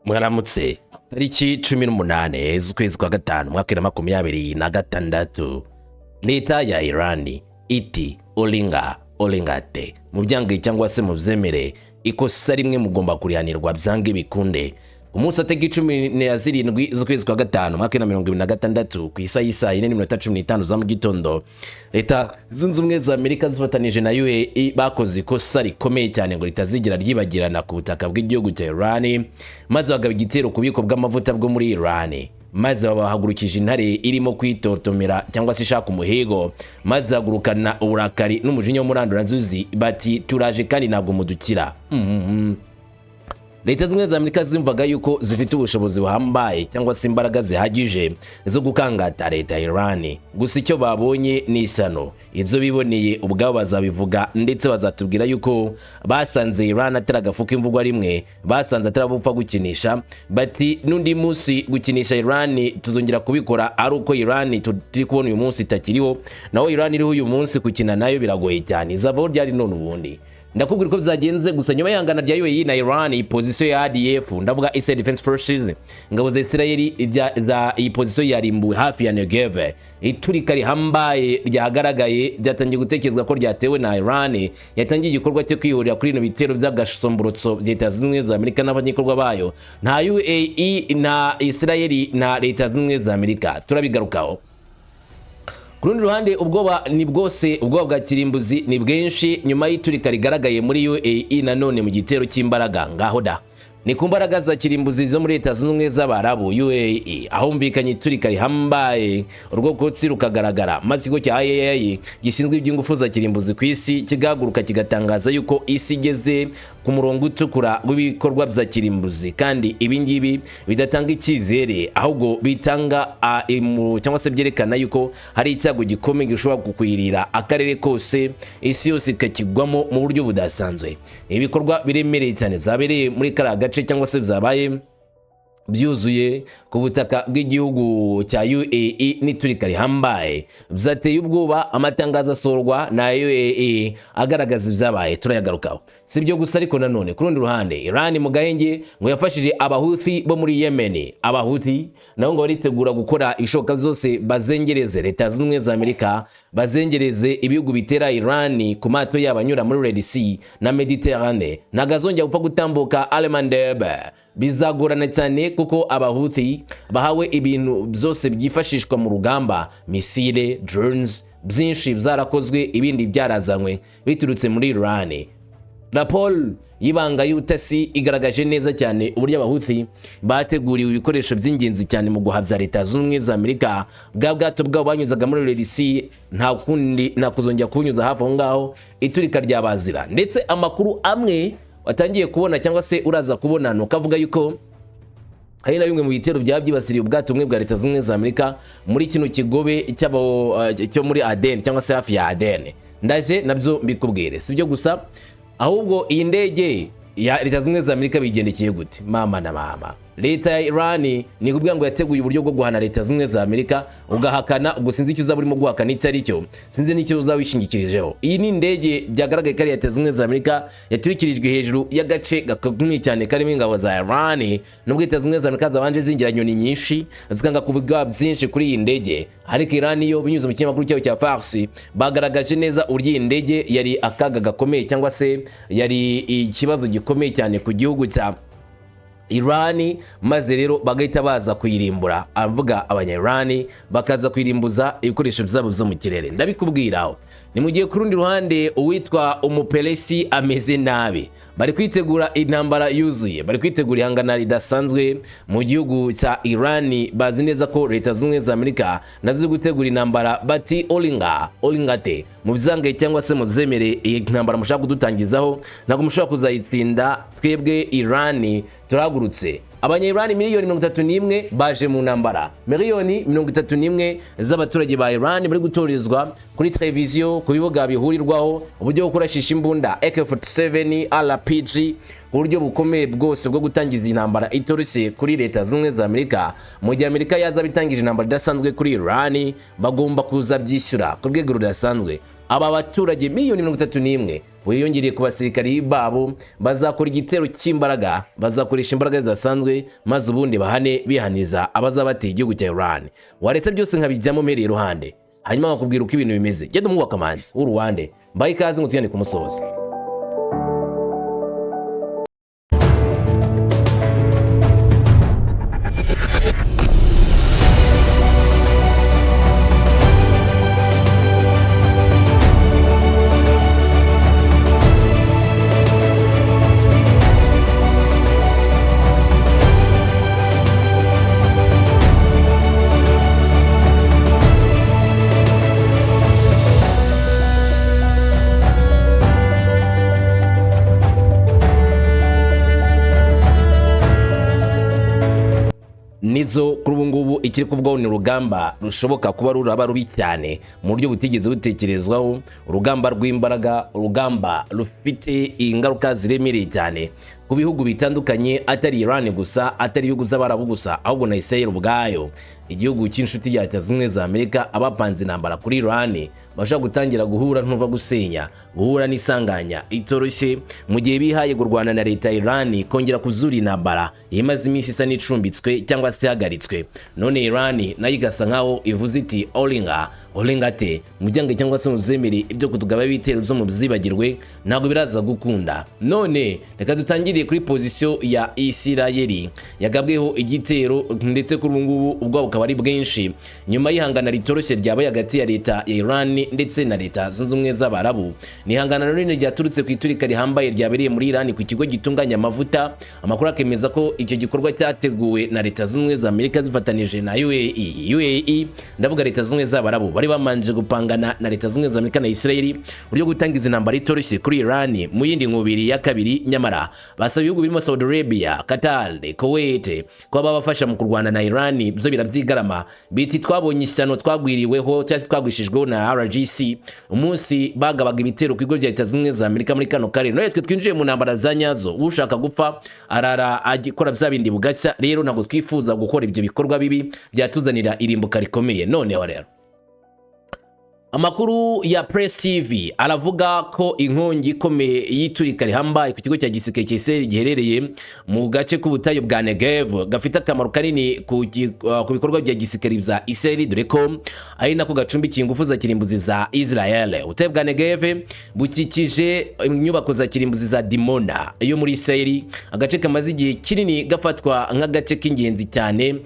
Mwaramutse. Tariki 18 z'ukwezi kwa gatanu, umwaka 2026, leta ya Irani iti olinga olingate, mubyange cyangwa se mubyemere, ikosa rimwe mugomba kurihanirwa byange bikunde. Ku munsi wa tariki 17 z'ukwezi kwa gatanu, umwaka 2026, ku isaha y'isaa 4:15 za mu gitondo, Leta Zunze Ubumwe za Amerika zifatanije na UAE bakoze ikosa rikomeye cyane ngo ritazigera ryibagirana ku butaka bw'igihugu cya Iran, maze bagaba igitero ku bubiko bw'amavuta bwo muri Iran, maze babahagurukije intare irimo kwitotomera cyangwa se ishaka umuhigo, maze hagurukana uburakari n'umujinya w'umuranduranzuzi, bati turaje kandi ntabwo mudukira. Leta Zimwe za Amerika zimvaga yuko zifite ubushobozi buhambaye cyangwa se imbaraga zihagije zo gukangata leta ya Iran. Gusa icyo babonye ni isano. Ibyo biboneye ubwabo bazabivuga, ndetse bazatubwira yuko basanze Iran atari agafu k'imvugwa rimwe, basanze atari abo upfa gukinisha. Bati n'undi munsi gukinisha Iran tuzongera kubikora ari uko Iran turi kubona uyu munsi itakiriho. Naho Iran iriho uyu munsi, gukina nayo biragoye cyane. Izavaho ryari none ubundi? Ndakubwira uko byagenze. Gusa nyuma y'ihangana rya UAE na Iran, position ya IDF, ndavuga Israel Defense Forces, ingabo za Israel, za iyi position yarimbuwe hafi ya Negev. Iturika rihambaye ryagaragaye byatangiye gutekerezwa ko ryatewe na Iran, yatangiye igikorwa cyo kwihurira kuri bino bitero by'agasomborotso bya Leta Zunze Ubumwe za Amerika n'abanyagikorwa bayo. Nta UAE, nta Israel, na Leta Zunze Ubumwe za Amerika, turabigarukaho. Ku rundi ruhande, ubwoba ni bwose, ubwoba bwa kirimbuzi ni bwinshi nyuma y'iturika rigaragaye muri UAE nanone mu gitero cy'imbaraga. Ngaho da, ni ku mbaraga za kirimbuzi zo muri Leta Zunze Ubumwe z'Abarabu, UAE, ahumvikanye iturika rihambaye, urwokotsi rukagaragara, maze ikigo cya IAEA gishinzwe iby'ingufu za kirimbuzi ku isi kigahaguruka kigatangaza yuko isi igeze ku murongo utukura w'ibikorwa bya kirimbuzi, kandi ibi ngibi bidatanga icyizere, ahubwo bitanga cyangwa se byerekana yuko hari icyago gikomeye gishobora gukwirira akarere kose, isi yose ikakigwamo mu buryo budasanzwe. Ibikorwa biremereye cyane byabereye muri kariya gace cyangwa se byabaye byuzuye ku butaka bw'igihugu cya UAE n'iturika rihambaye byateye ubwoba. Amatangazo asorwa na UAE agaragaza ibyabaye turayagarukaho. Si ibyo gusa ariko nanone, ku rundi ruhande, Iran mu gahenge ngo yafashije Abahuthi bo muri Yemen. Abahuthi nabo ngo baritegura gukora ibishoboka byose bazengereze Leta Zunze Ubumwe za Amerika, bazengereze ibihugu bitera Iran ku mato yabo anyura muri Red Sea na Mediterane. Ntabwo azongera gupfa gutambuka Al-Mandeb, bizagorana cyane, kuko Abahuthi bahawe ibintu byose byifashishwa mu rugamba: missile, drones, byinshi byarakozwe, ibindi byarazanywe biturutse muri Iran. Raporo y'ibanga y'ubutasi igaragaje neza cyane uburyo Abahuthi bateguriwe ibikoresho by'ingenzi cyane mu guhabya Leta Zunze Ubumwe za Amerika. Bwa bwato bwabo banyuzaga muri Red Sea, nta kundi, nta kuzongera kubunyuza hafi aho ngaho, iturika ryabazira. Ndetse amakuru amwe watangiye kubona cyangwa se uraza kubona ni ukavuga yuko hari na bimwe mu bitero byaba byibasiriye ubwato bumwe bwa Leta Zunze Ubumwe za Amerika muri kino kigobe cyo muri Aden cyangwa se hafi ya Aden. Ndaje nabyo mbikubwire. Si byo gusa, ahubwo iyi ndege ya Leta Zunze Ubumwe za Amerika bigendekeye gute? Mama na mama, leta ya Iran ni kuvuga ngo yateguye uburyo bwo guhana Leta Zunze Ubumwe za Amerika. Ugahakana, ubwo sinzi icyo uzaba urimo guhakana icyo ari cyo, sinzi n'icyo uzaba wishingikirijeho. Iyi ni indege byagaragaye ko ari Leta Zunze Ubumwe za Amerika, yaturikirijwe hejuru y'agace gakomeye cyane karimo ingabo za Iran. Nubwo Leta Zunze Ubumwe za Amerika zabanje zingira nyoni nyinshi, zikanga kuvuga byinshi kuri iyi ndege, ariko Iran yo binyuze mu kinyamakuru cyayo cya Fars bagaragaje neza uburyo iyi ndege yari akaga gakomeye cyangwa se yari ikibazo gikomeye cyane ku gihugu cya Irani, maze rero bagahita baza kuyirimbura, avuga Abanya-Irani bakaza kuyirimbuza ibikoresho byabo byo mu kirere. Ndabikubwiraho. Ni mu gihe ku rundi ruhande uwitwa Umuperesi ameze nabi, bari kwitegura intambara yuzuye, bari kwitegura ihangana ridasanzwe mu gihugu cya Irani. Bazi neza ko Leta Zunze Ubumwe za Amerika nazo ziri gutegura intambara, bati olinga olingate, mu byange cyangwa se mu byemere, iyi ntambara mushaka kudutangizaho ntabwo mushobora kuzayitsinda. Twebwe Irani turahagurutse. Abanya-Irani miliyoni 31 baje mu ntambara. Miliyoni 31 z'abaturage ba Iran bari gutorezwa kuri televiziyo, ku bibuga bihurirwaho, uburyo bwo kurashisha imbunda AK-47, RPG, ku buryo bukomeye bwose bwo gutangiza intambara itoroshye kuri Leta Zunze Ubumwe za Amerika. Mu gihe Amerika yaza bitangije intambara idasanzwe kuri Iran, bagomba kuza byishyura ku rwego rudasanzwe. Aba baturage miliyoni 31 Wiyongereye ku basirikari babo, bazakora igitero cy'imbaraga, bazakoresha imbaraga zidasanzwe, maze ubundi bahane bihaniza abazabateye igihugu cya Iran. Waretse byose nkabijyamo mpereye iruhande, hanyuma nkakubwira uko ibintu bimeze. Genda umwuka kamanzi w'uruwande, mbaye ikaze ngo tujyane ku musozo. Nizo kuri ubu ngubu ikiri kuvugwaho ni urugamba rushoboka kuba ruraba rubi cyane mu buryo butigeze butekerezwaho, urugamba rw'imbaraga, urugamba rufite ingaruka ziremereye cyane ku bihugu bitandukanye, atari Iran gusa, atari ibihugu by'Abarabu gusa, ahubwo na Israel ubwayo, igihugu cy'inshuti ya Leta Zunze Ubumwe za Amerika. Abapanze intambara kuri Iran bashobora gutangira guhura ntuva gusenya, guhura n'isanganya itoroshye mu gihe bihaye kurwana na leta ya Iran, kongera kuzura intambara imaze iminsi isa n'icumbitswe cyangwa se ihagaritswe. None Iran nayo igasa nkaho ivuze iti: "Olinga olinga ate mujyange cyangwa se mubyemere, ibyo kutugaba ibitero byo mubyibagirwe, ntabwo biraza gukunda." None reka dutangiriye kuri position ya Isirayeli yagabweho igitero, ndetse kuri ubu ngubu ubwoba bukaba ari bwinshi nyuma y'ihangana ritoroshye ryabaye hagati ya leta ya Iran ndetse na Leta Zunze Ubumwe z'Abarabu. Ni ihangana rinini ryaturutse ku iturika rihambaye ryabereye muri Iran ku kigo gitunganya amavuta. Amakuru akemeza ko icyo gikorwa cyateguwe na Leta Zunze Ubumwe za Amerika zifatanije na UAE. UAE, ndavuga Leta Zunze Ubumwe z'Abarabu, bari bamanje gupangana na Leta Zunze Ubumwe za Amerika na Israel uburyo gutangiza intambara itoroshye kuri Iran mu yindi nkubiri ya kabiri. Nyamara basaba ibihugu birimo Saudi Arabia, Qatar, Kuwait kuba babafasha mu kurwana na Iran, byo birabyigarama, biti: "Twabonye ishyano twagwiriweho cyangwa se twagwishijweho na IRGC umunsi bagabaga ibitero ku bigo bya Leta Zunze Ubumwe za Amerika muri kano karere. None twe twinjiye mu ntambara za nyazo, ushaka gupfa arara agikora bya bindi bugacya. Rero ntabwo twifuza gukora ibyo bikorwa bibi byatuzanira irimbuka rikomeye." Noneho rero amakuru ya Press TV aravuga ko inkongi ikomeye y'iturika rihambaye ku kigo cya gisirikare cya Israel giherereye mu gace k'ubutayu bwa Negev, gafite akamaro kanini ku bikorwa bya gisirikare bya Israel, dore ko ari nako gacumbikiye ingufu za kirimbuzi za Israel. Ubutayu bwa Negev bukikije inyubako za kirimbuzi za Dimona yo muri Israel, agace kamaze igihe kinini gafatwa nk'agace k'ingenzi cyane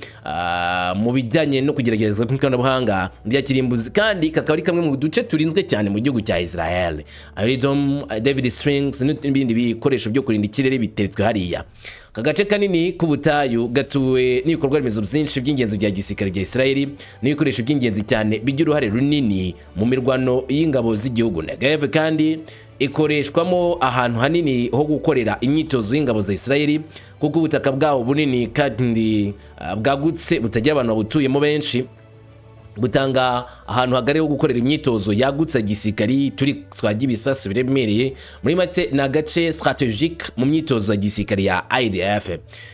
mu bijyanye no kugeragezwa kw'ikoranabuhanga rya kirimbuzi, kandi kakaba ari kamwe mu duce turinzwe cyane mu gihugu cya Israel. Iron, David Slings n'ibindi bikoresho byo kurinda ikirere biteretswe hariya. Aka gace kanini k'ubutayu gatuwe n'ibikorwa remezo byinshi by'ingenzi bya gisirikare bya Israel n'ibikoresho by'ingenzi cyane bigira uruhare runini mu mirwano y'ingabo z'igihugu. Negev kandi ikoreshwamo ahantu hanini ho gukorera imyitozo y'ingabo za Israel, kuko ubutaka bwawo bunini kandi bwagutse butagira abantu babutuyemo benshi, butanga ahantu hagari ho gukorera imyitozo yagutse ya gisirikari, turi twajya ibisasu biremereye. Muri make ni agace stratégique mu myitozo ya gisirikari ya IDF.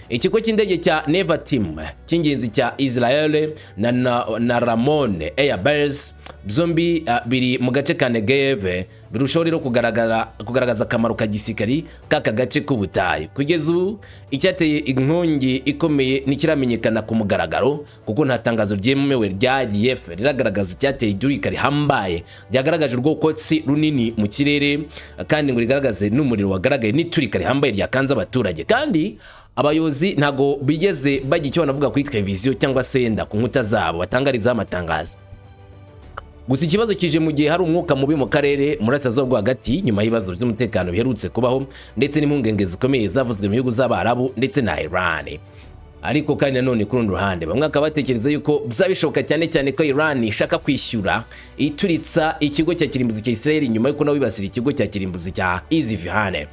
Ikigo cy'indege cya Nevatim cy'ingenzi cya Israel na Ramon Air Base byombi biri mu gace ka Negev, birushaho rero kugaragaza akamaro ka gisirikari k'aka gace k'ubutayu. Kugeza ubu icyateye inkongi ikomeye ntikiramenyekana ku mugaragaro, kuko nta tangazo ryemewe rya IDF riragaragaza icyateye iturika rihambaye ryagaragaje urwokotsi runini mu kirere, kandi ngo rigaragaze n'umuriro wagaragaye n'iturika rihambaye ryakanze abaturage. Kandi abayobozi ntago bigeze bagira icyo banavuga kuri televiziyo cyangwa se yenda ku nkuta zabo batangarizaho amatangazo. Gusa ikibazo kije mu gihe hari umwuka mubi mu karere murasirazuba bwo hagati, nyuma y'ibibazo by'umutekano biherutse kubaho ndetse n'impungenge zikomeye zavuzwe mu bihugu z'Abarabu ndetse na Iran. Ariko kandi nanone ku rundi ruhande bamwe bakaba batekereza yuko byaba bishoboka cyane cyane ko Iran ishaka kwishyura ituritsa ikigo cya kirimbuzi cya Israel, nyuma y'uko nawe bibasira ikigo cya kirimbuzi cya Isfahan.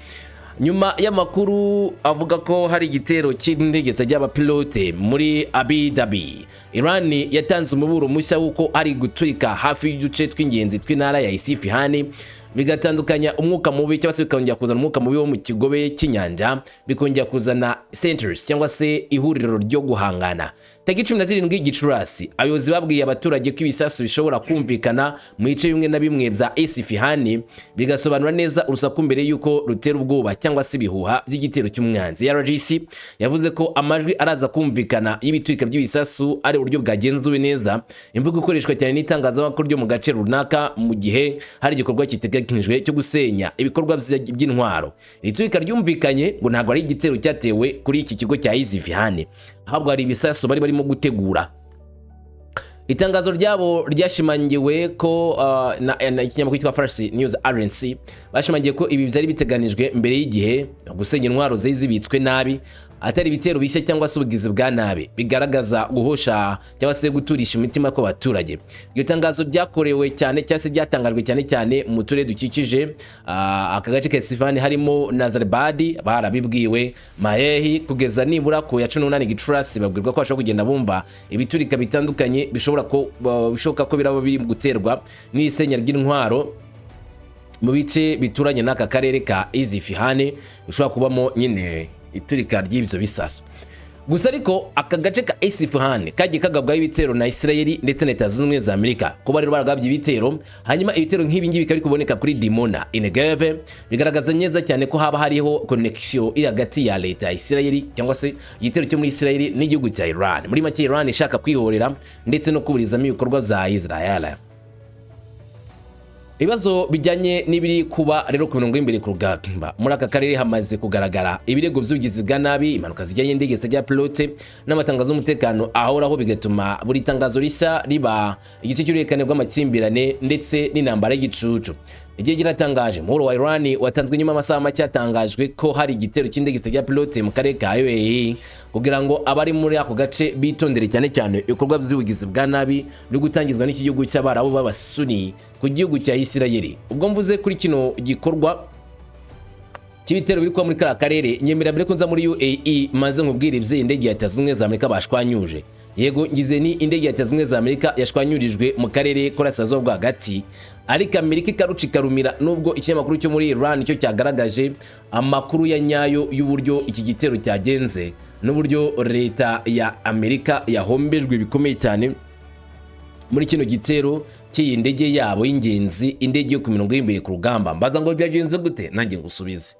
Nyuma y'amakuru avuga ko hari igitero cy'indege ry'abapilote muri Abu Dhabi, Iran yatanze umuburo mushya w'uko ari guturika hafi y'uduce tw'ingenzi tw'intara ya Isfahan, bigatandukanya umwuka mubi cyangwa se bikongera kuzana umwuka mubi wo mu kigobe cy'inyanja, bikongera kuzana centers cyangwa se ihuriro ryo guhangana. Tariki 17 Gicurasi, abayobozi babwiye abaturage ko ibisasu bishobora kumvikana mu bice bimwe na bimwe bya Isfahani, bigasobanura neza urusaku mbere y'uko rutera ubwoba cyangwa se ibihuha by'igitero cy'umwanzi. IRGC yavuze ko amajwi araza kumvikana y'ibiturika by'ibisasu ari uburyo bwagenzuwe neza, imvugo ikoreshwa cyane n'itangazamakuru ryo mu gace runaka mu gihe hari igikorwa kiteganyijwe cyo gusenya ibikorwa by'intwaro. Iri turika ryumvikanye ngo ntabwo ari igitero cyatewe kuri iki kigo cya Isfahani, ahubwo hari ibisasu bari barimo gutegura. Itangazo ryabo ryashimangiwe ko na ikinyamakuru cyitwa Fars News Agency. Bashimangiye ko ibi byari biteganijwe mbere y'igihe, gusenya intwaro zari zibitswe nabi, atari ibitero bishya cyangwa se ubugizi bwa nabi, bigaragaza guhosha cyangwa se guturisha imitima kw'abaturage. Iryo tangazo ryakorewe cyane cyangwa se ryatangajwe cyane cyane mu turere dukikije aka gace ka Isfahani, harimo Nazarabadi. Barabibwiwe Mayehi kugeza nibura ku ya 18 Gicurasi, babwirwa ko bashobora kugenda bumva ibiturika bitandukanye bishobora ko bishoboka ko biraba biri guterwa n'isenya ry'intwaro mu bice bituranye n'aka karere ka Isfahani, bishobora kubamo nyine iturika ry'ibyo bisasu. Gusa ariko aka gace ka Isfahan kagiye kagabwaho ibitero na Israel ndetse na Leta Zunze Ubumwe za Amerika. Kuba rero baragabye ibitero, hanyuma ibitero nk'ibi ngibi bikaba biri kuboneka kuri Dimona Negev, bigaragaza neza cyane ko haba hariho connection iri hagati ya leta ya Israel cyangwa se igitero cyo muri Israel n'igihugu cya Iran. Muri make, Iran ishaka kwihorera ndetse no kuburizamo ibikorwa bya Israel. Ibibazo bijyanye n'ibiri kuba rero ku mirongo y'imbere ku rugamba muri aka karere, hamaze kugaragara ibirego by'ubugizi bwa nabi, impanuka zijyanye n'indege zitagira pilote n'amatangazo y'umutekano ahoraho, bigatuma buri tangazo rishya riba igice cy'uruhererekane rw'amakimbirane ndetse n'intambara y'igicucu. Igihe kiratangaje, umuhuro wa Iran watanzwe nyuma y'amasaha make hatangajwe ko hari igitero cy'indege zitagira pilote mu karere ka UAE, kugira ngo abari muri ako gace bitondere cyane cyane ibikorwa by'ubugizi bwa nabi biri gutangizwa n'iki gihugu cy'Abarabu b'Abasuni ku gihugu cya Isirayeli. Ubwo mvuze kuri kino gikorwa cy'ibitero biri kuba muri kariya karere, nyemera mbere ko nza muri UAE manze nkubwire iby'iyi ndege ya Leta Zunze Ubumwe za Amerika bashwanyuje. Yego, ngize ni indege ya Leta Zunze Ubumwe za Amerika yashwanyurijwe mu karere k'Uburasirazuba bwo hagati, ariko Amerika ikaruca ikarumira, nubwo ikinyamakuru cyo muri Iran cyo cyagaragaje amakuru ya nyayo y'uburyo iki gitero cyagenze n'uburyo leta ya Amerika yahombejwe bikomeye cyane muri kino gitero cy'iyi ndege yabo y'ingenzi, indege yo ku mirongo y'imbere ku rugamba. Mbaza ngo byagenze gute, nanjye ngusubize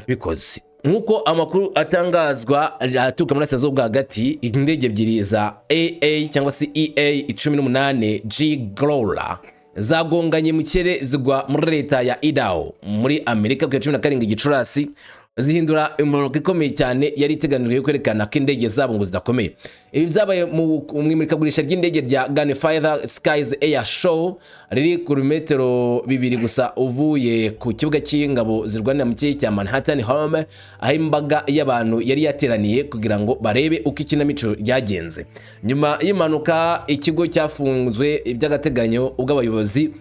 bikoze nk'uko amakuru atangazwa aturuka muri Burasirazuba bwo hagati. Indege ebyiri za AA cyangwa se EA 18 G Growler zagonganye mu kirere zigwa muri leta ya Idaho muri Amerika ku ya 17 Gicurasi, zihindura impanuka ikomeye cyane yari iteganijwe yo kwerekana ko indege zabo ngo zidakomeye. Ibi byabaye mu imurikagurisha ry'indege rya Gunfire Skies Air Show riri ku metero 2 gusa uvuye ku kibuga cy'ingabo zirwanira mu kirere cya Manhattan Home, aho imbaga y'abantu yari yateraniye kugira ngo barebe uko ikinamico ryagenze. Nyuma y'impanuka, ikigo cyafunzwe by'agateganyo ubwo abayobozi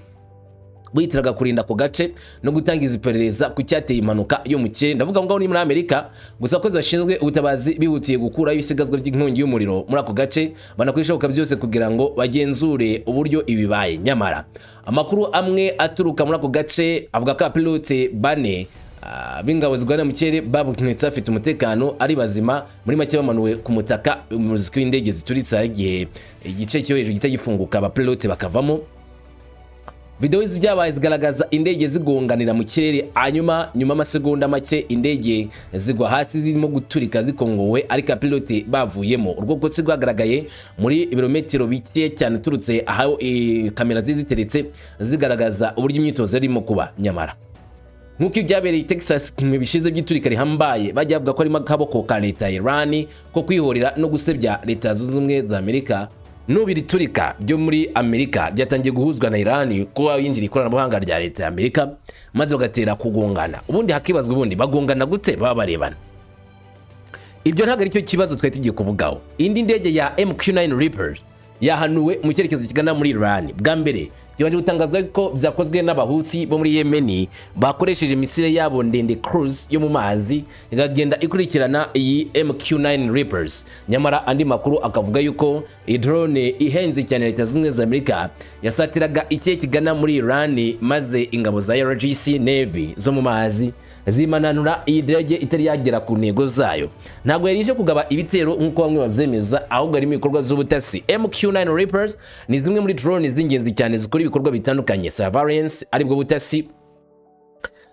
bihitiraga kurinda ako gace no gutangiza iperereza ku cyateye impanuka yo mu kirere. Ndavuga ngo ni muri Amerika. Gusa abakozi bashinzwe ubutabazi bihutiye gukuraho ibisigazwa by'inkongi y'umuriro muri ako gace, banakora ibishoboka byose kugira ngo bagenzure uburyo ibibaye. Nyamara amakuru amwe aturuka muri ako gace avuga ko abapilote bane b'ingabo zirwanira mu kirere babonetse bafite umutekano, ari bazima. Muri make, bamanuwe ku mutaka. Umuziki w'indege zituritse igihe igice cyo hejuru gihita gifunguka, abapilote bakavamo. Videwo z'ibyabaye zigaragaza indege zigonganira mu kirere, hanyuma nyuma y'amasegonda make indege zigwa hasi zirimo guturika zikongowe, ariko abapilote bavuyemo. Urwo rwotsi rwagaragaye muri ibirometero bike cyane uturutse aho kamera ziri ziteretse, zigaragaza uburyo imyitozo irimo kuba. Nyamara nk'uko ibyabereye i Texas mu bishize by'iturika rihambaye bajya bavuga ko harimo akaboko ka leta ya Iran ko kwihorera no gusebya Leta Zunze Ubumwe za Amerika, n'ubu iri turika ryo muri Amerika ryatangiye guhuzwa na Iran kuba yinjira ikoranabuhanga rya leta ya Amerika, maze bagatera kugongana. Ubundi hakibazwa, ubundi bagongana gute baba barebana? Ibyo ntabwo aricyo kibazo twari tugiye kuvugaho. Indi ndege ya MQ-9 Reapers yahanuwe mu cyerekezo kigana muri Iran. Bwa mbere byabanje gutangazwa ko byakozwe n'Abahusi bo muri Yemeni bakoresheje misile yabo ndende cruise yo mu mazi, ikagenda ikurikirana iyi MQ-9 Reapers. Nyamara andi makuru akavuga yuko iyi drone ihenze cyane Leta Zunze Ubumwe za Amerika yasatiraga ikirere kigana muri Iran, maze ingabo za IRGC Navy zo mu mazi Zimananura iyi ndege itari yagera ku ntego zayo. Ntabwo yari ije kugaba ibitero nk'uko bamwe babyemeza, ahubwo harimo ibikorwa by'ubutasi. MQ9 Reapers ni zimwe muri drone z'ingenzi cyane zikora ibikorwa bitandukanye: surveillance, aribwo butasi,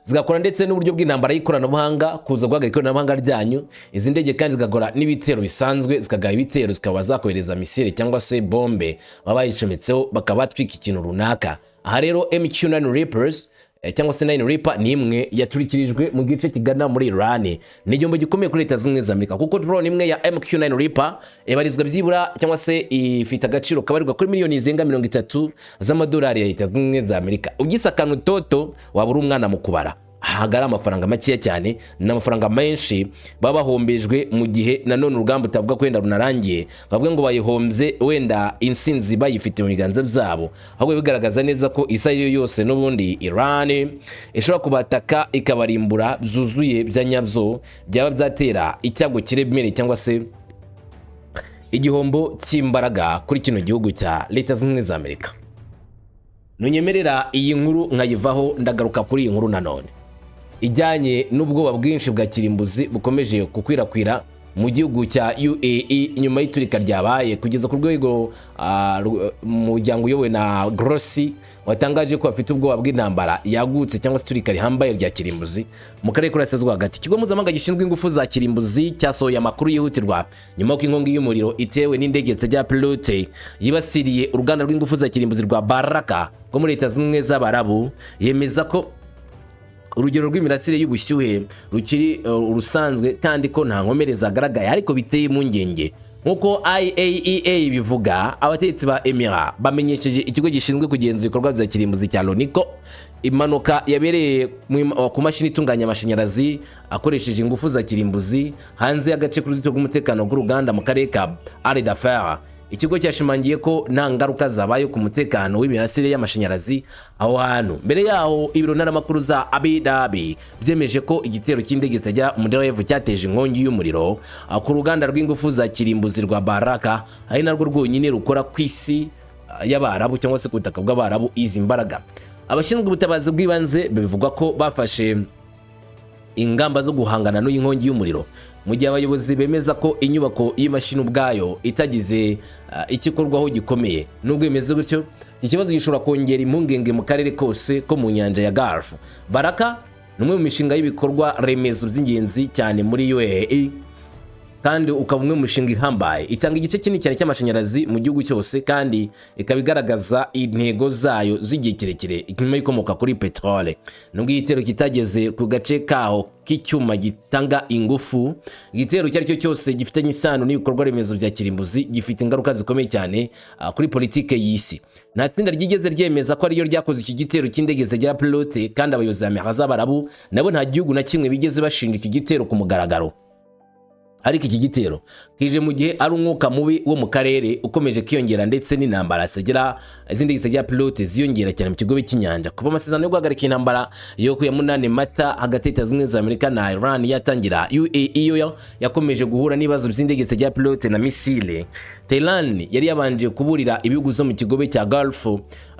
zigakora ndetse n'uburyo bw'intambara y'ikoranabuhanga, kuza guhagarika ikoranabuhanga ryanyu. Izi ndege kandi zigakora n'ibitero bisanzwe, zikagaba ibitero, zikaba zakohereza misile cyangwa se bombe baba bayicometseho, bakaba batwika ikintu runaka. Aha rero MQ9 Reapers cyangwa se 9 Reaper ni imwe yaturikirijwe mu gice kigana muri Iran. Ni igihombo gikomeye kuri Leta Zunze Ubumwe za Amerika, kuko drone imwe ya MQ9 Reaper ibarizwa byibura cyangwa se ifite agaciro kabarirwa kuri miliyoni zirenga 30 z'amadolari ya Leta Zunze Ubumwe za Amerika. Ugise akantu toto waba uri umwana mu kubara. Ntabwo ari amafaranga makeya cyane, ni amafaranga menshi baba bahombejwe, mu gihe nanone urugamba utavuga ko wenda runarangiye, bavuga ngo bayihombye wenda insinzi bayifite mu biganza byabo, ahubwo bigaragaza neza ko isa ariyo yose n'ubundi Iran ishobora kubataka ikabarimbura byuzuye bya nyabyo, byaba byatera icyago kiremereye cyangwa se igihombo cy'imbaraga kuri kino gihugu cya Leta Zunze Ubumwe za Amerika. Ntunyemerera iyi nkuru nkayivaho, ndagaruka kuri iyi nkuru nanone ijyanye n'ubwoba bwinshi bwa kirimbuzi bukomeje gukwirakwira mu gihugu cya UAE nyuma y'iturika ryabaye kugeza ku rwego umuryango uyobowe na Grossi watangaje ko bafite ubwoba bw'intambara yagutse cyangwa se iturika rihambaye rya kirimbuzi mu karere k'Uburasirazuba hagati. Ikigo mpuzamahanga gishinzwe ingufu za kirimbuzi cyasohoye amakuru yihutirwa nyuma y'uko inkongi y'umuriro itewe n'indege itagira pilote yibasiriye uruganda rw'ingufu za kirimbuzi rwa Baraka rwo muri Leta Zunze Ubumwe z'Abarabu, yemeza ko urugero rw'imirasire y'ubushyuhe rukiri urusanzwe kandi ko nta nkomere zagaragaye, ariko biteye impungenge. Nk'uko IAEA bivuga, abategetsi ba Emira bamenyesheje ikigo gishinzwe kugenzura ibikorwa bya kirimbuzi cya Loni ko impanuka yabereye ku mashini itunganya amashanyarazi akoresheje ingufu za kirimbuzi hanze y'agace k'uruzitiro rw'umutekano rw'uruganda mu karere ka Al Dhafra. Ikigo cyashimangiye ko nta ngaruka zabaye ku mutekano w'imirasire y'amashanyarazi aho hantu. Mbere yaho, ibiro ntaramakuru za Abu Dhabi byemeje ko igitero cy'indege zitagira umuderevu cyateje inkongi y'umuriro ku ruganda rw'ingufu za kirimbuzi rwa Baraka, ari narwo rwonyine rukora ku isi y'Abarabu cyangwa se ku butaka bw'Abarabu izi mbaraga. Abashinzwe ubutabazi bw'ibanze bivugwa ko bafashe ingamba zo guhangana n'iyi nkongi y'umuriro, mu gihe abayobozi bemeza ko inyubako y'imashini ubwayo itagize icyo ikorwaho gikomeye. Nubwo bimeze gutyo, iki kibazo gishobora kongera impungenge mu karere kose ko mu nyanja ya Gulf. Baraka ni umwe mu mishinga y'ibikorwa remezo by'ingenzi cyane muri UAE kandi ukaba umwe mu mishinga ihambaye itanga igice kinini cyane cy'amashanyarazi mu gihugu cyose, kandi ikaba igaragaza intego zayo z'igihe kirekire nyuma y'ikomoka kuri peteroli. Nubwo igitero kitageze ku gace kaho k'icyuma gitanga ingufu, igitero icyo ari cyo cyose gifitanye isano n'ibikorwa remezo bya kirimbuzi gifite ingaruka zikomeye cyane kuri politike y'isi. Nta tsinda ryigeze ryemeza ko ariyo ryakoze iki gitero cy'indege zitagira pilote, kandi abayobozi ba Emira z'Abarabu nabo nta gihugu na kimwe bigeze bashinja iki gitero ku mugaragaro. Ariko iki gitero kije mu gihe ari umwuka mubi wo mu karere ukomeje kwiyongera, ndetse n'intambara zitagira izindi zitagira pilote ziyongera cyane mu kigobe cy'inyanja. Kuva amasezerano yo guhagarika intambara yo ku ya 8 Mata hagati ya Leta Zunze Ubumwe za Amerika na Iran yatangira, UAE yo yakomeje guhura n'ibibazo by'indege zitagira pilote na misile. Tehran yari yabanje kuburira ibihugu zo mu kigobe cya Gulf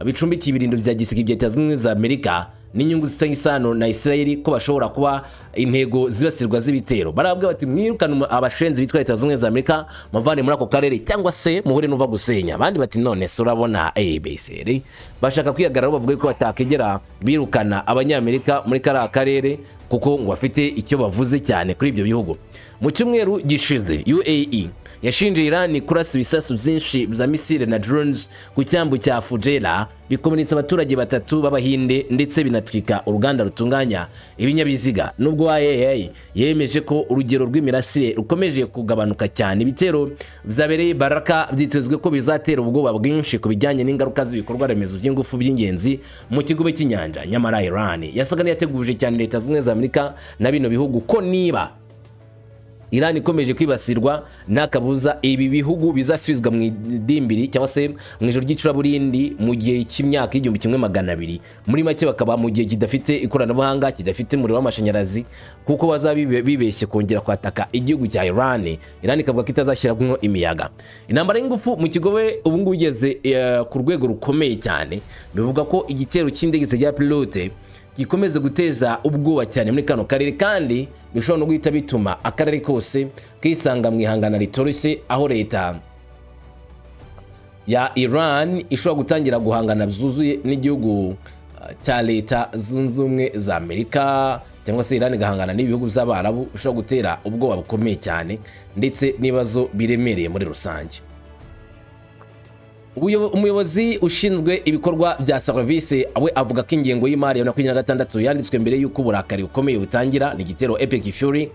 bicumbikiye ibirindo bya gisirikare bya Leta Zunze Ubumwe za Amerika n'inyungu zifitanye isano na Israel ko bashobora kuba intego zibasirwa z'ibitero. Barababwira bati: "Mwirukane abashenzi bitwa Leta Zunze Ubumwe za Amerika, muvane muri ako karere, cyangwa se muhure n'uva gusenya." Abandi bati: "None se urabona ABCD?" Bashaka kwihagararaho, bavuga ko batakegera birukana Abanyamerika muri kariya karere kuko ngo bafite icyo bavuze cyane kuri ibyo bihugu. Mu cyumweru gishize, UAE yashinje Iran kurasa ibisasu byinshi bya misile na drones ku cyambu cya Fujairah, bikomeretsa abaturage batatu b'Abahinde ndetse binatwika uruganda rutunganya ibinyabiziga. Nubwo IAEA yemeje ko urugero rw'imirasire rukomeje kugabanuka cyane, ibitero byabereye Baraka byitezwe ko bizatera ubwoba bwinshi ku bijyanye n'ingaruka z'ibikorwa remezo by'ingufu by'ingenzi mu kigobe cy'inyanja. Nyamara Iran yasaga n'iyateguje cyane Leta Zunze Ubumwe za Amerika na bino bihugu ko niba Iran ikomeje kwibasirwa, nta kabuza ibi bihugu bizasubizwa mu idimbiri cyangwa se mu ijoro ry'icuraburindi mu gihe cy'imyaka 1200. Muri make, bakaba mu gihe kidafite ikoranabuhanga, kidafite umuriro w'amashanyarazi, kuko bazaba bibeshye kongera kwataka igihugu cya Iran. Iran ikavuga ko itazashyiramo imiyaga. Intambara y'ingufu mu kigobe ubu ngubu igeze ku rwego rukomeye cyane. Bivuga ko igitero cy'indege zitagira pilote gikomeze guteza ubwoba cyane muri kano karere, kandi bishobora no guhita bituma akarere kose kisanga mu ihangana ritoroshe, aho leta ya Iran ishobora gutangira guhangana byuzuye n'igihugu cya Leta Zunze Ubumwe za Amerika, cyangwa se Iran igahangana n'ibihugu by'Abarabu, bishobora gutera ubwoba bukomeye cyane ndetse n'ibibazo biremereye muri rusange. Umuyobozi ushinzwe ibikorwa bya serivisi we avuga ko ingengo y'imari ya 2026 yanditswe mbere y'uko uburakari bukomeye butangira, ni igitero Epic Fury,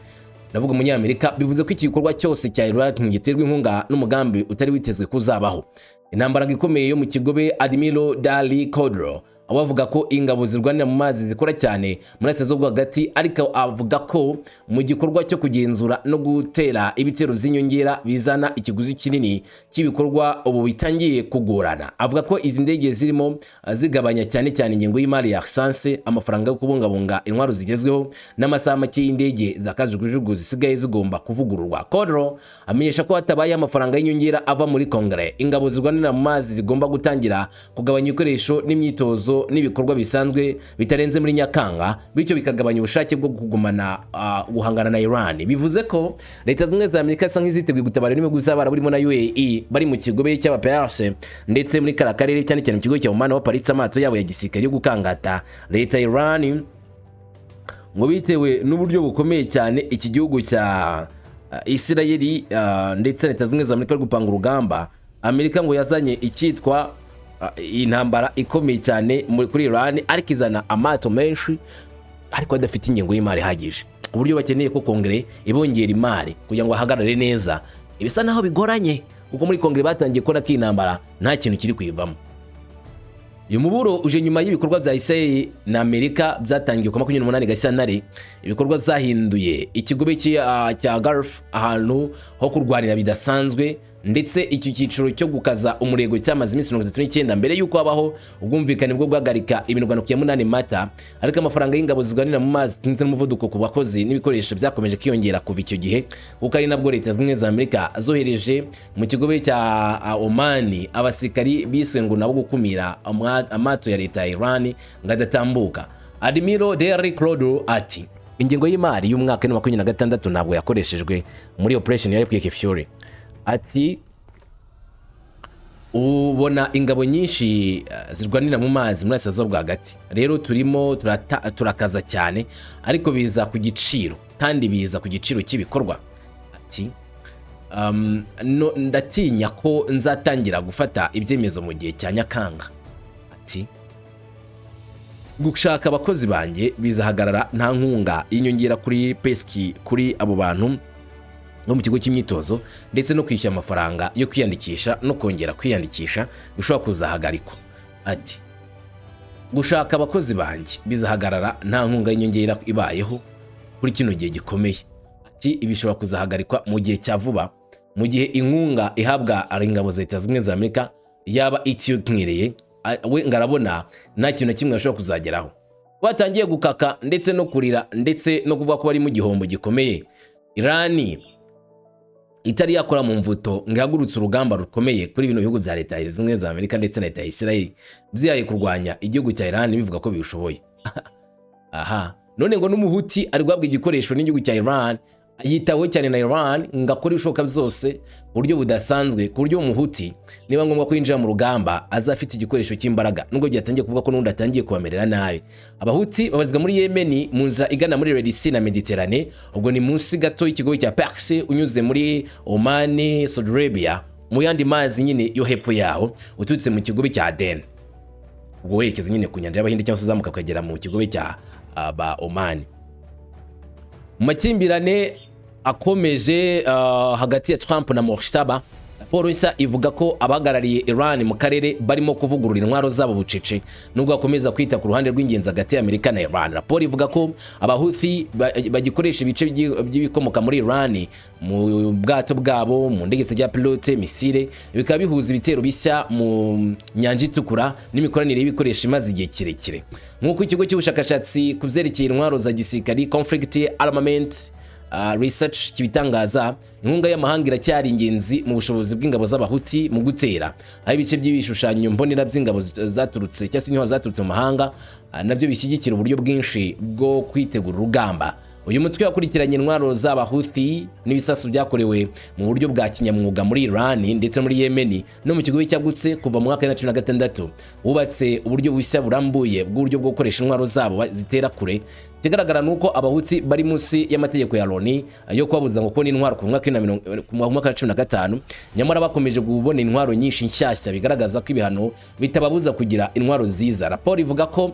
ndavuga umunyamerika. Bivuze ko iki gikorwa cyose cya Iran giterwa inkunga n'umugambi utari witezwe kuzabaho, intambara ikomeye yo mu kigobe. Admiral Dali Kodro aho avuga ko ingabo zirwanira mu mazi zikora cyane muri Asia zo hagati, ariko avuga ko mu gikorwa cyo kugenzura no gutera ibitero by'inyongera bizana ikiguzi kinini cy'ibikorwa ubu bitangiye kugorana. Avuga ko izi ndege zirimo zigabanya cyane cyane ingengo y'imari ya essence, amafaranga yo kubungabunga intwaro zigezweho n'amasaha make y'indege za kajugujugu zisigaye zigomba kuvugururwa. Kodro amenyesha ko hatabaye amafaranga y'inyongera ava muri Kongere, ingabo zirwanira mu mazi zigomba gutangira kugabanya ibikoresho n'imyitozo n'ibikorwa bisanzwe bitarenze muri Nyakanga, bityo bikagabanya ubushake bwo kugumana guhangana na Iran. Bivuze ko Leta Zunze za Amerika isa nk'iziteguye gutabara n'ibihugu by'Abarabu burimo na UAE bari mu kigobe cy'Abaperse, ndetse muri kara karere, cyane cyane mu kigo cya Oman, baparitse amato yabo ya gisirikare yo gukangata leta ya Iran, ngo bitewe n'uburyo bukomeye cyane iki gihugu cya Isirayeli ndetse na Leta Zunze za Amerika bari gupanga urugamba. Amerika ngo yazanye icyitwa intambara ikomeye cyane kuri Iran, ariko izana amato menshi ariko adafite ingengo y'imari ihagije, ku buryo bakeneye ko Kongere ibongera imari kugira ngo bahagarare neza. Ibisa naho bigoranye, kuko muri Kongere batangiye kubona ko iyi ntambara nta kintu kiri kuyivamo. Uyu muburo uje nyuma y'ibikorwa bya Israel na Amerika byatangiye ku 28 Gashyantare, ibikorwa byahinduye ikigobe cya Gulf ahantu ho kurwanira bidasanzwe, ndetse iki cyiciro cyo gukaza umurego cyamaze iminsi 39 mbere y'uko habaho ubwumvikane bwo guhagarika imirwano ku ya 8 Mata. Ariko amafaranga y'ingabo zirwanira mu mazi ndetse n'umuvuduko ku bakozi n'ibikoresho byakomeje kwiyongera kuva icyo gihe, kuko ari nabwo Leta Zunze Ubumwe za Amerika zohereje mu kigobe cya Omani abasirikari biswe ngo nabo gukumira amato ya leta ya Iran ngo adatambuka. Admiral Derek Claude ati: "Ingengo y'imari y'umwaka wa 2026 ntabwo yakoreshejwe muri operation ya Epic Fury." Ati: "Ubona ingabo nyinshi zirwanira mu mazi muri Asia bwo hagati, rero turimo turakaza cyane, ariko biza ku giciro, kandi biza ku giciro cy'ibikorwa." Ati: "No, ndatinya ko nzatangira gufata ibyemezo mu gihe cya Nyakanga." Ati: "Gushaka abakozi banjye bizahagarara nta nkunga y'inyongera kuri pesiki kuri abo bantu no mu kigo cy'imyitozo, ndetse no kwishyura amafaranga yo kwiyandikisha no kongera kwiyandikisha bishobora kuzahagarikwa." Ati: "Gushaka abakozi banjye bizahagarara nta nkunga y'inyongera ibayeho kuri kino gihe gikomeye." Ati: "Ibi bishobora kuzahagarikwa mu gihe cya vuba, mu gihe inkunga ihabwa ingabo za Leta Zunze Ubumwe za Amerika yaba itiyongereye." We ngo arabona nta kintu na kimwe bashobora kuzageraho. Batangiye gukaka ndetse no kurira ndetse no kuvuga ko bari mu gihombo gikomeye. Irani itari yakora mu mvuto ngo ihagurutse urugamba rukomeye kuri bino bihugu bya Leta Zunze Ubumwe za Amerika ndetse na leta ya Israel byihaye kurwanya igihugu cya Iran, bivuga ko bibishoboye. Aha none ngo n'Umuhuti ari guhabwa igikoresho n'igihugu cya Iran, yitaweho cyane na Iran ngo akore ibishoboka byose ku buryo budasanzwe, ku buryo Umuhuti niba ngombwa ko yinjira mu rugamba azafite igikoresho cy'imbaraga, nubwo byatangiye kuvuga ko n'undi atangiye kubamerera nabi. Abahuti babarizwa muri Yemeni mu nzira igana muri Red Sea na Mediterane, ubwo ni munsi gato y'ikigo cya Perse, unyuze muri Oman, Saudi Arabia, mu yandi mazi nyine yo hepfo yaho, uturutse mu kigobe cya Aden, ubwo werekeza nyine ku nyanja y'Abahinde, cyangwa se uzamuka ukagera mu kigobe cya ba Oman. Mu makimbirane akomeje hagati ya Trump na Mojtaba, raporo nshya ivuga ko abahagarariye Iran mu karere barimo kuvugurura intwaro zabo bucece, nubwo bakomeza kwita ku ruhande rw'ingenzi hagati ya Amerika na Iran. Raporo ivuga ko Abahuthi bagikoresha ibice by'ibikomoka muri Iran mu bwato bwabo, mu ndege zitagira pilote, misile, bikaba bihuza ibitero bishya mu Nyanja Itukura n'imikoranire y'ibikoresho imaze igihe kirekire, nk'uko ikigo cy'ubushakashatsi ku byerekeye intwaro za gisirikari Conflict Armament Research kibitangaza, inkunga y'amahanga iracyari ingenzi mu bushobozi bw'ingabo z'Abahuti mu gutera, aho ibice by'ibishushanyo mbonera by'ingabo zaturutse cyangwa se intwaro zaturutse mu mahanga nabyo bishyigikira uburyo bwinshi bwo kwitegura urugamba. Uyu mutwe wakurikiranye intwaro z'Abahuthi n'ibisasu byakorewe mu buryo bwa kinyamwuga muri Iran ndetse muri Yemen no mu kigobe cyagutse kuva mu mwaka wa 2016, wubatse uburyo bushya burambuye bw'uburyo bwo gukoresha intwaro zabo zitera kure. Ikigaragara ni uko Abahuthi bari munsi y'amategeko ya Loni yo kubabuza ngo kubona intwaro ku mwaka wa 15, nyamara bakomeje kubona intwaro nyinshi nshyashya, bigaragaza ko ibihano bitababuza kugira intwaro ziza. Raporo ivuga ko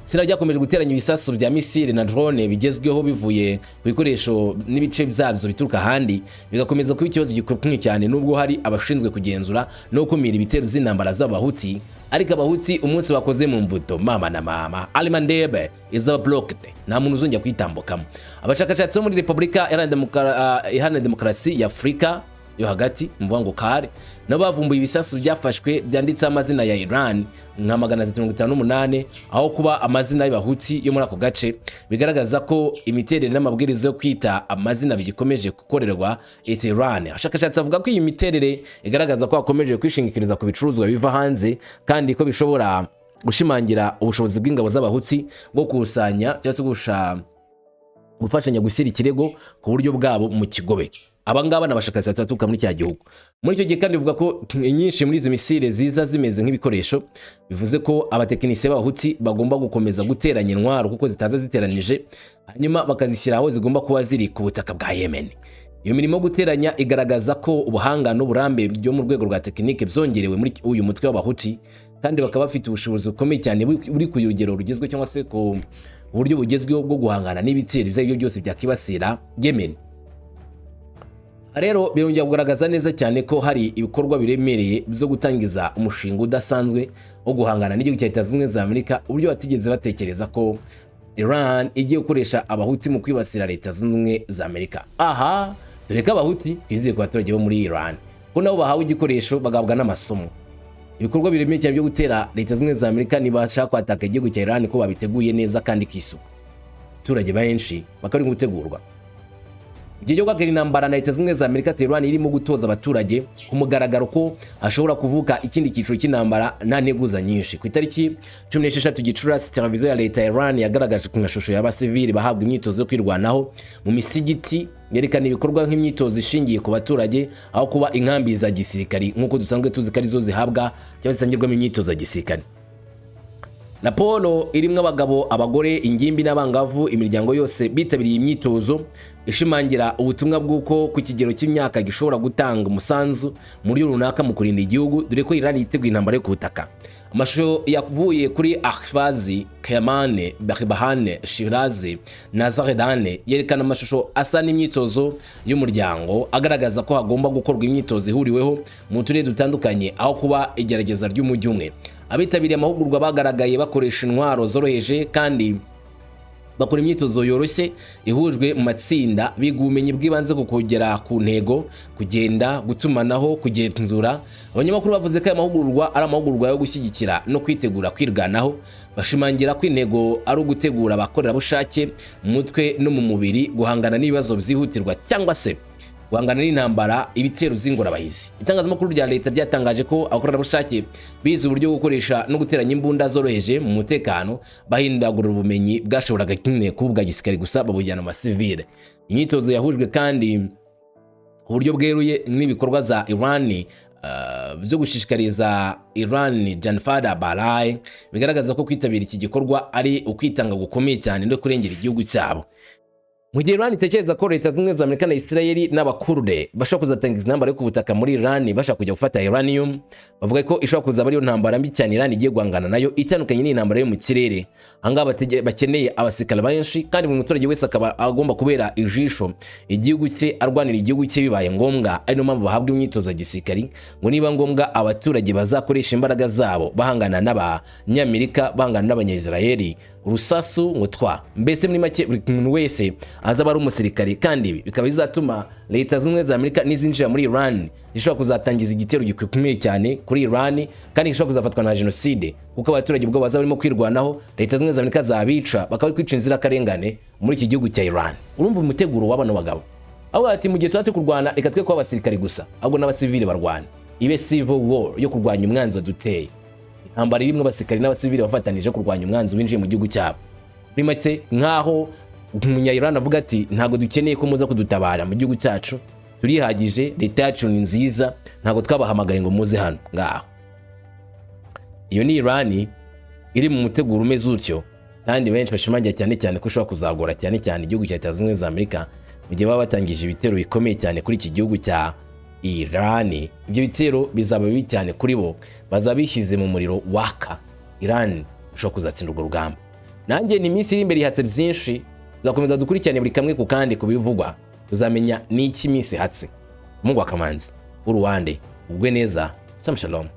itsinda ryakomeje guteranya ibisasu bya misile na drone bigezweho bivuye ku bikoresho n'ibice byabyo bituruka ahandi, bigakomeza kuba ikibazo gikomeye cyane, nubwo hari abashinzwe kugenzura no gukumira ibitero by'intambara z'Abahuti. Ariko Abahuti umunsi bakoze mu mvuto, mama na mama, Al-Mandeb is blocked, nta muntu uzongera kuyitambukamo. Abashakashatsi bo muri Repubulika Iharanira Demokarasi ya Afurika yo Hagati, mvuga ngo kare, nabo bavumbuye ibisasu byafashwe byanditseho amazina ya Iran nka 358 aho kuba amazina y'Abahuti yo muri ako gace, bigaragaza ko imiterere n'amabwiriza yo kwita amazina bigikomeje gukorerwa Iran. Abashakashatsi bavuga ko iyi miterere igaragaza ko hakomeje kwishingikiriza ku bicuruzwa biva hanze, kandi ko bishobora gushimangira ubushobozi bw'ingabo z'Abahuti bwo gukusanya cyangwa se gufashanya gushyira ikirego ku buryo bwabo mu kigobe. Aba ngaba ni abashakashatsi baturuka muri cya gihugu. Muri icyo gihe kandi bivuga ko inyinshi muri izi misile ziza zimeze nk'ibikoresho, bivuze ko abatekinisiye b'Abahuti bagomba gukomeza guteranya intwaro kuko zitaza ziteranije, hanyuma bakazishyira aho zigomba kuba ziri ku butaka bwa Yemen. Iyo mirimo yo guteranya igaragaza ko ubuhanga n'uburambe byo mu rwego rwa tekinike byongerewe muri uyu mutwe w'Abahuti, kandi bakaba bafite ubushobozi bukomeye cyane buri ku rugero rugezweho cyangwa se ku buryo bugezweho bwo guhangana n'ibitero ibyo ari byo byose byakibasira Yemen. Rero birongera kugaragaza neza cyane ko hari ibikorwa biremereye byo gutangiza umushinga udasanzwe wo guhangana n'igihugu cya Leta Zunze Ubumwe za Amerika, uburyo batigeze batekereza ko Iran igiye gukoresha Abahuti mu kwibasira Leta Zunze Ubumwe za Amerika. Aha dore ko Abahuti twizeye ku baturage bo muri Iran ko nabo bahawe igikoresho, bagahabwa n'amasomo, ibikorwa biremereye cyane byo gutera Leta Zunze Ubumwe za Amerika nibashaka kwataka igihugu cya Iran, ko babiteguye neza kandi ku isuku. Abaturage benshi bakaba bari gutegurwa igihe cyo guhagarika intambara na Leta Zunze Ubumwe za Amerika. Tehran irimo gutoza abaturage ku mugaragaro ko hashobora kuvuka ikindi cyiciro cy'intambara nta nteguza nyinshi. Ku itariki 16 Gicurasi, televiziyo ya leta ya Iran yagaragaje ku mashusho y'abasivili bahabwa imyitozo yo kwirwanaho mu misigiti, yerekana ibikorwa nk'imyitozo ishingiye ku baturage aho kuba inkambi za gisirikari nk'uko dusanzwe tuzi ko arizo zihabwa cyangwa zitangirwamo imyitozo ya gisirikare. Raporo irimo abagabo, abagore, ingimbi n'abangavu, imiryango yose bitabiriye imyitozo, ishimangira ubutumwa bw'uko ku kigero cy'imyaka gishobora gutanga umusanzu mu buryo runaka mu kurinda igihugu, dore ko Iran yiteguye intambara yo ku butaka. Amashusho yavuye kuri Ahvaz, Kerman, Behbahan, Shiraz na Zahedan yerekana amashusho asa n'imyitozo y'umuryango, agaragaza ko hagomba gukorwa imyitozo ihuriweho mu turere dutandukanye aho kuba igerageza ry'umujyi umwe. Abitabiriye amahugurwa bagaragaye bakoresha intwaro zoroheje kandi bakora imyitozo yoroshye ihujwe mu matsinda, biga ubumenyi bw'ibanze ku kugera ku ntego, kugenda, gutumanaho, kugenzura. Abanyamakuru bavuze ko aya mahugurwa ari amahugurwa yo gushyigikira no kwitegura kwirwanaho, bashimangira ko intego ari ugutegura abakorerabushake mu mutwe no mu mubiri guhangana n'ibibazo byihutirwa cyangwa se guhangana n'intambara, ibitero by'ingorabahizi. Itangazamakuru rya leta ryatangaje ko abakorerabushake bize uburyo bwo gukoresha no guteranya imbunda zoroheje mu mutekano, bahindagura ubumenyi bwashoboraga nyine kuba ubwa gisirikare gusa babujyana mu basivile. Imyitozo yahujwe kandi ku buryo bweruye n'ibikorwa za Iran byo gushishikariza Iran Janfada Balai, bigaragaza ko kwitabira iki gikorwa ari ukwitanga gukomeye cyane no kurengera igihugu cyabo. Mu gihe Iran itekereza ko Leta Zunze Ubumwe za Amerika na Israel n'Abakurde bashobora kuzatangiza intambara yo ku butaka muri Iran, bashaka kujya gufata uranium, bavuga ko ishobora kuzaba ariyo ntambara mbi cyane Iran igiye guhangana nayo, itandukanye n'intambara yo mu kirere. Ahangaha bakeneye abasirikare benshi, kandi buri muturage wese akaba agomba kubera ijisho igihugu cye, arwanira igihugu cye bibaye ngombwa. Ari niyo mpamvu bahabwa imyitozo ya gisirikari, ngo niba ngombwa abaturage bazakoresha imbaraga zabo bahangana n'Abanyamerika, bahangana n'Abanyayisiraheli. Urusasu ngo twa, mbese muri make buri muntu wese azaba ari umusirikare. Kandi ibi bikaba bizatuma Leta Zunze Ubumwe za Amerika nizinjira muri Iran zishobora kuzatangiza igitero gikomeye cyane kuri Iran, kandi gishobora kuzafatwa na jenoside, kuko abaturage ubwo bazaba barimo kwirwanaho, Leta Zunze Ubumwe za Amerika zabica, bakaba bari kwica inzirakarengane muri iki gihugu cya Iran. Urumva umuteguro w'abano bagabo aho ati: "Mu gihe tuba turi kurwana, reka twe kuba abasirikare gusa, ahubwo n'abasivili barwana, ibe civil war yo kurwanya umwanzi waduteye." Intambara irimo abasirikare n'abasivili bafatanije kurwanya umwanzi winjiye mu gihugu cyabo. Muri make, nk'aho umunya-Iran avuga ati: "Ntabwo dukeneye ko muza kudutabara mu gihugu cyacu, turihagije, leta yacu ni nziza, ntabwo twabahamagaye ngo muze hano." Ngaho iyo ni Iran iri mu muteguro umeze utyo, kandi benshi bashimangira cyane cyane ko ushobora kuzagora cyane cyane igihugu cya Leta Zunze Ubumwe za Amerika mu gihe baba batangije ibitero bikomeye cyane kuri iki gihugu cya Iran. Ibyo bitero bizaba bibi cyane kuri bo, bazaba bishyize mu muriro waka. Iran ushobora kuzatsinda urwo rugamba. Nanjye ni iminsi iri imbere ihatse byinshi, tuzakomeza dukurikirane buri kamwe ku kandi ku bivugwa, tuzamenya n'iki iminsi ihatse. Mungu wa Kamanzi w'Uruwande, ugwe neza. Sam shalom.